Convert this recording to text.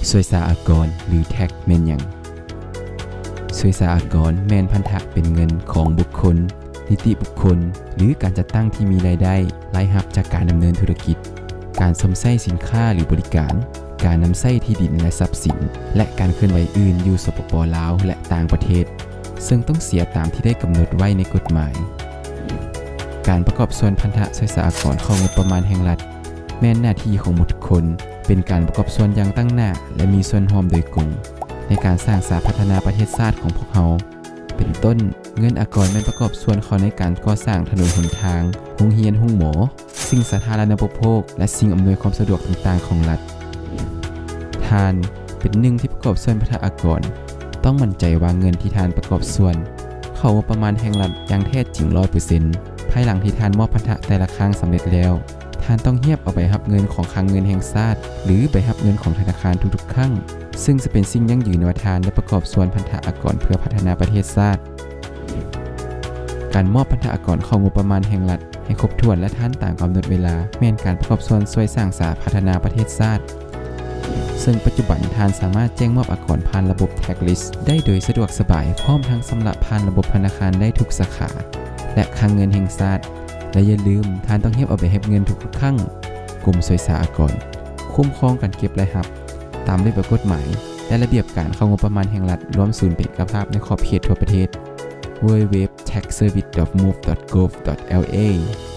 ສວຍສາອາກອນ ຫຼື ແທັກ ແມ່ນຫຍັງ? ສວຍສາອາກອນແມ່ນພັນທະເປັນເງິນຂອງບຸກຄົນ, ນິຕິບຸກຄົນ ຫຼື ການຈັດຕັ້ງທີ່ມີລາຍໄດ້, ລາຍຮັບຈາກການດຳເນີນທຸລະກິດ, ການຊົມໃຊ້ສິນຄ້າ ຫຼື ບໍລິການ, ການນຳໃຊ້ທີ່ດິນ ແລະ ຊັບສິນ ແລະ ການເຄື່ອນໄຫວອື່ນຢູ່ ສປປ ລາວ ແລະ ຕ່າງປະເທດ, ເຊິ່ງຕ້ອງເສຍຕາມທີ່ໄດ້ກຳນົດໄວ້ໃນກົດໝາຍ. ການປະກອບສ່ວນພັນທະສວຍສາອາກອນເຂົ້າງົບປະມານແຫ່ງລັດ ແມ່ນໜ້າທີ່ຂອງໝົດທຸກຄົນ, ເປັນການປະກອບສ່ວນຢ່າງຕັ້ງໜ້າ ແລະ ມີສ່ວນຮ່ວມໂດຍກົງ ໃນການສ້າງສາພັດທະນາປະເທດຊາດຂອງພວກເຮົາ. ເປັນຕົ້ນ, ເງິນອາກອນແມ່ນປະກອບສ່ວນເຂົ້າໃນການກໍ່ສ້າງຖະໜົນຫົນທາງ, ໂຮງຮຽນ, ໂຮງໝໍ, ສິ່ງສາທາລະນະອຸປະໂພກ ແລະ ສິ່ງອຳນວຍຄວາມສະດວກຕ່າງໆຂອງລັດ. ທ່ານເປັນໜຶ່ງທີ່ປະກອບສ່ວນພັນທະອາກອນ, ຕ້ອງໝັ້ນໃຈວ່າເງິນທີ່ທ່ານປະກອບສ່ວນເຂົ້າງົບປະມານແຫ່ງລັດຢ່າງແທ້ຈິງຮ້ອຍເປີເຊັນ. ພາຍຫຼັງທີ່ທ່ານມອບພັນທະແຕ່ລະຄັ້ງສຳເລັດແລ້ວ, ທ່ານຕ້ອງຮຽບເອົາໃບຮັບເງິນຂອງຄັງເງິນແຫ່ງຊາດ ຫຼື ໃບຮັບເງິນຂອງທະນາຄານທຸກໆຄັ້ງ, ເຊິ່ງຈະເປັນສິ່ງຢັ້ງຢືນວ່າທ່ານໄດ້ປະກອບສ່ວນພັນທະອາກອນເພື່ອພັດທະນາປະເທດຊາດ. ການມອບພັນທະອາກອນເຂົ້າງົບປະມານແຫ່ງລັດໃຫ້ຄົບຖ້ວນ ແລະ ທັນຕາມກຳນົດເວລາ ແມ່ນການປະກອບສ່ວນຊ່ວຍສ້າງສາພັດທະນາປະເທດຊາດ, ເຊິ່ງປັດຈຸບັນທ່ານສາມາດແຈ້ງມອບອາກອນຜ່ານລະບົບ Taxlist ໄດ້ໂດຍສະດວກສະບາຍ, ພ້ອມທັງຊຳລະຜ່ານລະບົບທະນາຄານໄດ້ທຸກສາຂາ ແລະ ຄັງເງິນແຫ່ງຊາດ. ແລະ ຢ່າລືມ, ທ່ານຕ້ອງຮຽບເອົາໃບຮັບເງິນທຸກໆຄັ້ງ. ກົມສວຍສາອາກອນຄຸ້ມຄອງການເກັບລາຍຮັບຕາມລະບຽບກົດໝາຍ ແລະ ລະບຽບການເຂົ້າງົບປະມານແຫ່ງລັດ ລວມສູນເປັນເອກະພາບໃນຂອບເຂດທົ່ວປະເທດ. www.taxservice.move.gov.la